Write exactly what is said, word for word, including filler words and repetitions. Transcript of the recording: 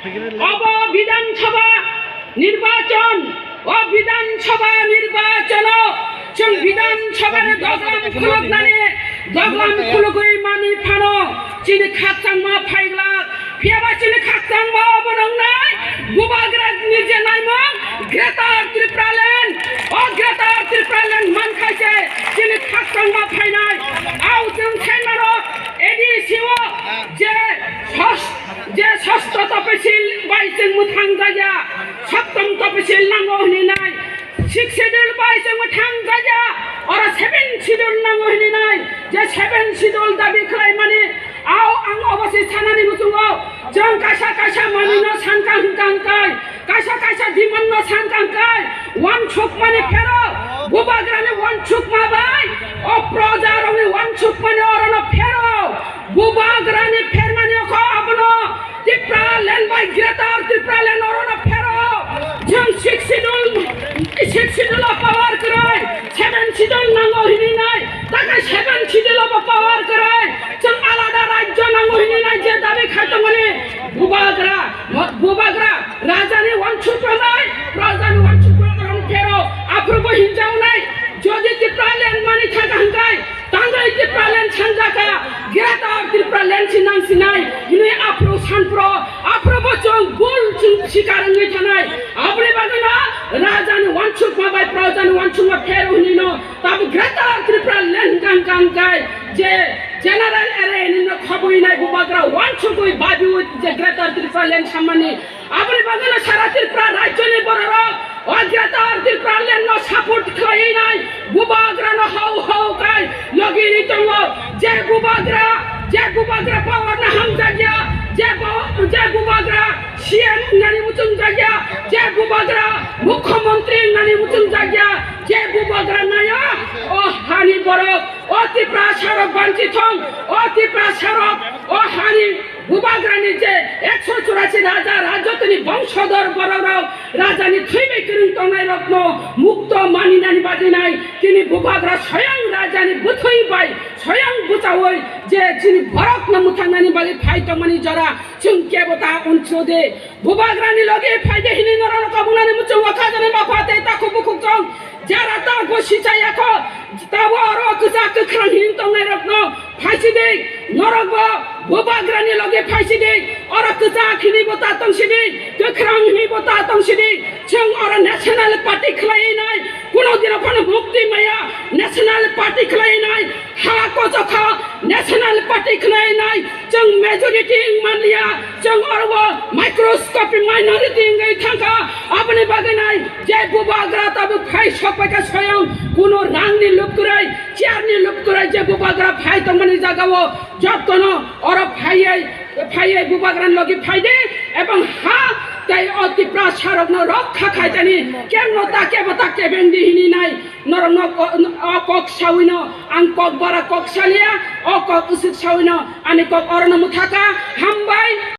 Obo Bidhan Sabha nirbachon, o Bidhan Sabha nirbachono chwng Bidhan Sabhani doglam khuluknani, doglam khulugwi manwi phano chini khakchangma phaiglak. Phiyaba chini khakchangma obo nwngnai, Bubagra ni je naimung Greater Tipraland, o Greater Tipraland mankhai se chini khakchangma phainai. Au chwng saimano A D C o je sos-, je sosto topesil bai chwng mwthang jaya, soptom topesil nango hwnwi nai. Sixth Schedule bai chwng mwthang jaya, oro seventh Schedule nango hwnwi nai. Je seventh Schedule dabi khlaimani, au ang obo se sanani muchungo, chwng kaisa kaisa manwino sankha hwnkha hwnkhe, kaisa kaisa demand no sankha hwnkhe, wansukmani phero, Bubagrani wansukma bai, o projarokni wansukmani orono phero, Bubagrani phermani okho abono, Tipraland bai Greater Tipraland orono phero. Chwng Sixth Schedule, Sixth Schedule o power kwrwi, seventh Schedule nango hwnwi nai. Takai seventh Schedule o bo power kwrwi. Chwng alada rajyo nango hwnwi nai je dabi khai tongmani. Bubagra, Bubagra, rajani wansukma bai, rajani wansukma orono phero. Aphuru bo hinjaonai, jodi Tipraland manwi thangkha hwnkhe, Tangwi Tipraland sanjaka, Greater Tipraland sinang sinai, hwnwi aphuru sanphro, aphuru bo chwng bul chwng sikar wngwi thanai. Aboni bagwino rajani wansukma bai projani wansukma phero hwnwino, tabo Greater Tipraland hwnkha hwnkha hwnkhe je General Area ni no khobwi nai Bubagra wansugwi babiwi je Greater Tipraland sammani. Aboni bagwino sara Tripura rajyoni bororok o Greater Tipraland no support khlaiwi nai, Bubagra no hau hau khai logi ri tongo. Je Bubagra, je Bubagra power no hamjakya, je bo-, je Bubagra C M wngnani muchungjakya, je Bubagra Mukhyamantri wngnani muchungjakya, je Bubagra nayo o hani borok, o Tiprasa rok banchi thong, o Tiprasa rok o hani Bubagrani je ekso churasi raja, rajotni bongsodor bororok rajani thwi bai kwrwng tongnairokno mukto maninani bagwi nai, tini Bubagra soyang rajani bwthwi bai soyang bwchaui je chini borokno mwthangnani bagwi phai tongmani jora chwng kebo ta unsudi. Bubagrani logi phaide hini norokno kabunani muchungo khajani bapha tei takhuk bukhuk chong jara ta gosi chayakho, tabo oro kwchak kwkhrang hini tongnairokno phaisidi, norokbo Bubagrani logi phaisidi, oro kwchak hini bo ta tongsidi, kwkhrang hini bo ta tongsidi, chwng oro national party khlaiwi nai, kuno dino phano mukti maya national party khlaiwi nai, ha kochokha national party khlaiwi nai, chwng majority wng manliya, chwng oro microscopic minority wngwi thangkha, aboni bagwi nai je Bubagra tabuk phai sokpaikha soyang kuno rangni lupkwrwi, chairni lupkwrwi je Bubagra phai tongmani jagao jottono oro phaiwi, phaiwi Bubagrani logi phaidi ebong ha tei o Tiprasarokno rokha khaitani kemno ta kebo ta kebengdi hini nai norokno ko-, o kok sawino ang kok bara kok saliya, o kok usuk sawino ani kok orono mwthaka. Hambai,